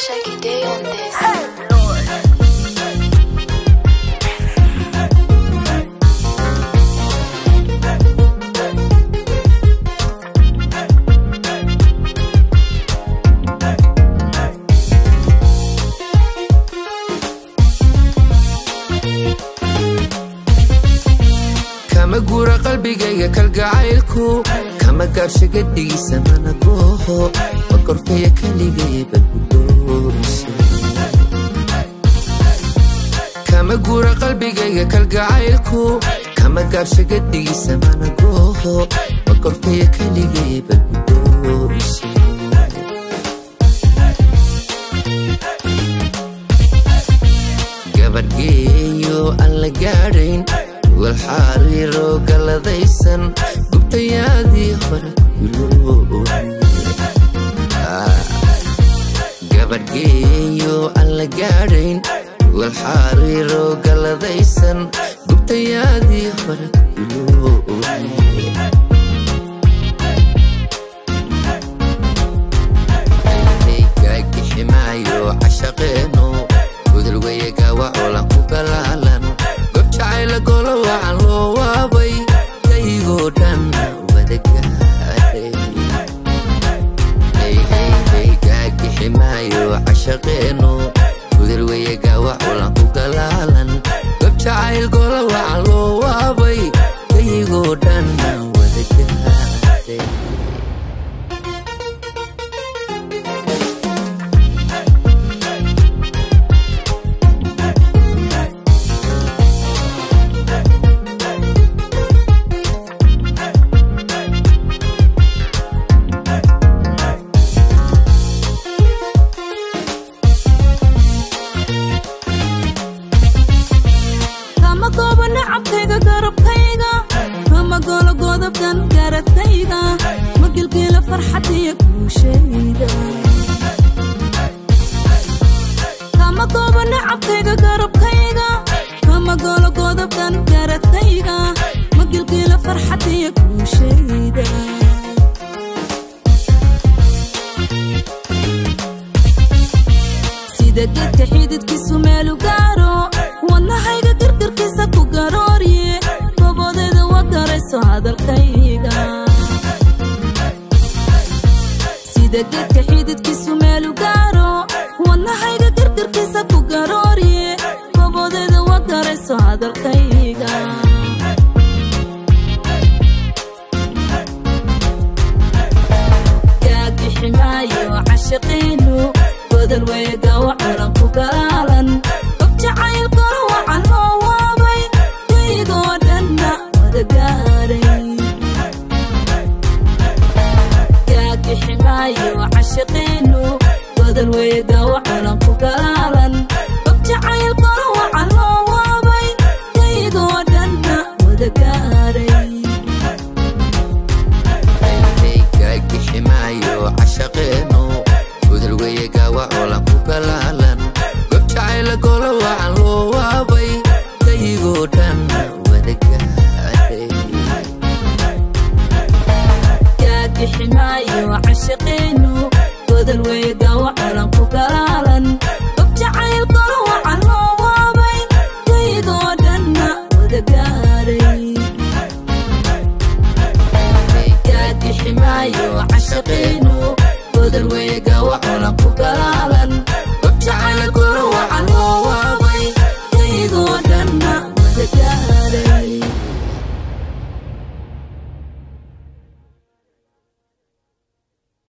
Shaggy Day on this. Lord. Kama guura qalbigayga kalgacaylku, kama gaabsho gedigiisa mana gooho, ma korfeeya keligay badgudooso. Kama guura qalbigayga kalgacaylku, kama gaabsho gedigiisa mana gooho, ma korfeeya keligay badgudooso. Gabadhgeeyo aan la gaadhayn, wal xariiro galadaysan, gubtayaadii hore guloobay. Gabadhgeeyo aan la gaadhayn, wal xariiro galadaysan, gubtayaadii hore guloobay. Gaagiximaayo cashaqeeno, gudulweye gaawacolan ku galaalan, gob jacayla golo wacan loo waabay, kaygoo dhan wada gaadhay. Gaagiximaayo cashaqeeno, gudulweye gaawacolan ku galaalan, gob jacayl golo wacan loo waabay, kaygoo dhan wada gaadhay. Kama goobo nacabkayga garabkayga, kama golo godobkan garadkayga, ma gilgilo farxadiyo guushayda. Kama goobo nacabkayga garabkayga, kama golo godobkan garadkayga, ma gilgilo farxadiyo guushayda. Sida geedka xididkiisu meelu gaaro, wadnahayga girgirkiisa ku garoorye, gobodeeda wa garayso hadalkayga. Sida geedka xididkiisu meelu gaaro, wadnahayga girgirkiisa ku garoorye, gobodeeda wa garayso hadalkayga. Gaagiximaayo cashiqiinu, godol weega waculan ku galaalan, og jacayl koro wacan loo waabay, kaygoo dhanna wada gaadhay. Gaagiximaayo cashiqiinu, godol weega waculan ku galaalan, og jacayl koro wacan loo waabay, kaygoo dhanna wada gaadhay. Gaagiximaayo cashaqeeno, gudulweye gaawacolan ku galaalan, gob jacayla golo wacan loo waabay, kaygoo dhan wada gaadhay. Gaagiximaayo cashiqiinu, godol weega waculan ku galaalan, og jacayl koro wacan loo waabay, kaygoo dhanna wada gaadhay. Gaagiximaayo cashiqiinu, godol weega waculan ku galaalan.